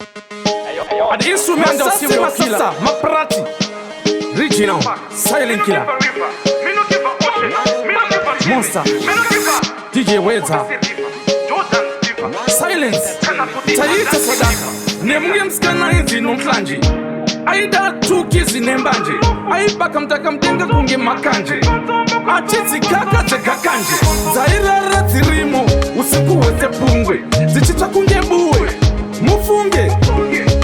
At the instrumental serial killer, Maprati, Regional, Silent Killer, Monster, DJ Wedza, Silence, Taita Sadaka, Nemunge msikana inzi nomhlanje, aida tukizi nembanje, aibaka mtaka mtenga kunge makanje, achidzikaka dzegakanje, dzairara dzirimo usiku hwese pungwe, dzichitsva kunge buwe, mufunge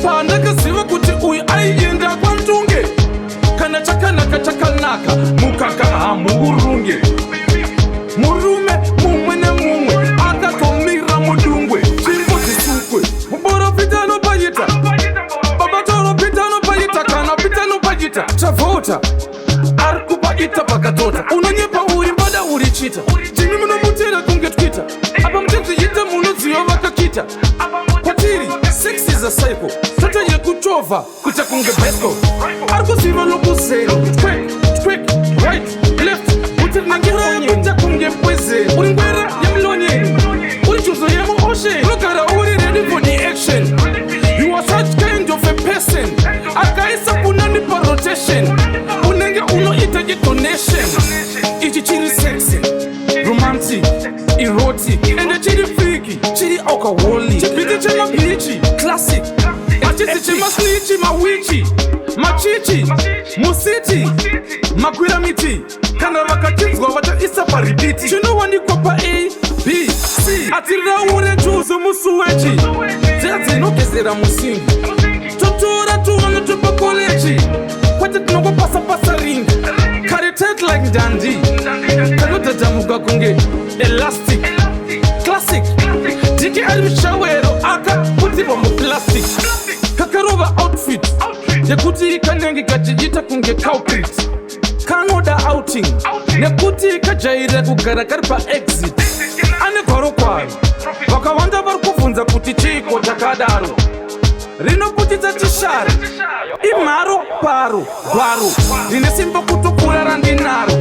pandakaziva kuti uyu aienda kwandunge. Kana chakanaka chakanaka, mukaka hamuurunge. Murume mumwe nemumwe akatomira mudungwe, tsvimbo dzisukwe. Muporofita anopaita, baba toropita anopaita, kana pita anopaita, Travolta ari kupaita pakatota. Unonyepa, uri mbada, uri chita, timi munomutera kunge Twitter. Apa muchazviita, munoziva vakakita kwatiri. Sex is a cycle, tata yekuchovha kuita kunge bicycle. Ari kuziva lokuzero, twerk, twerk, right, left, kuti rinenge kuita kunge poison. Uri ngwere yemulonyeni, uri juzo yemuocean, unogara uri ready for the action. You are such kind of a person akaisa punani parotation, unenge unoita chidonation. Ichi chiri sexy, romantic, erotic, ende chiri freaky, chiri alcoholic, chibhiti chemabhichi, classic, hachisi chemasnichi, mawichi, machichi, musiti makwira miti. Kana vakachinzwa vachaisa parepeat. Chinowanikwa pa A, B, C, atiraure njuzu musuwechi, dziya dzinogezera musingi. Totora tuwana twepakoleji, kwete tinongopasa-pasa ringi. Kari tight like ndandi, kanodhadhamuka kunge elastic, classic. Diki ari mushawero, akaputirwa muplastic, kakarova outfit yekuti kanenge kachiita kunge culprit. Kanoda outing nekuti kajairira kugara kari paexit. Ane gwaro kwaro, vakawanda vari kubvunza kuti chiiko chakadaro. Rinoputitsa chisharo, imharo paro, gwaro rine simba kutopfuura randinaro.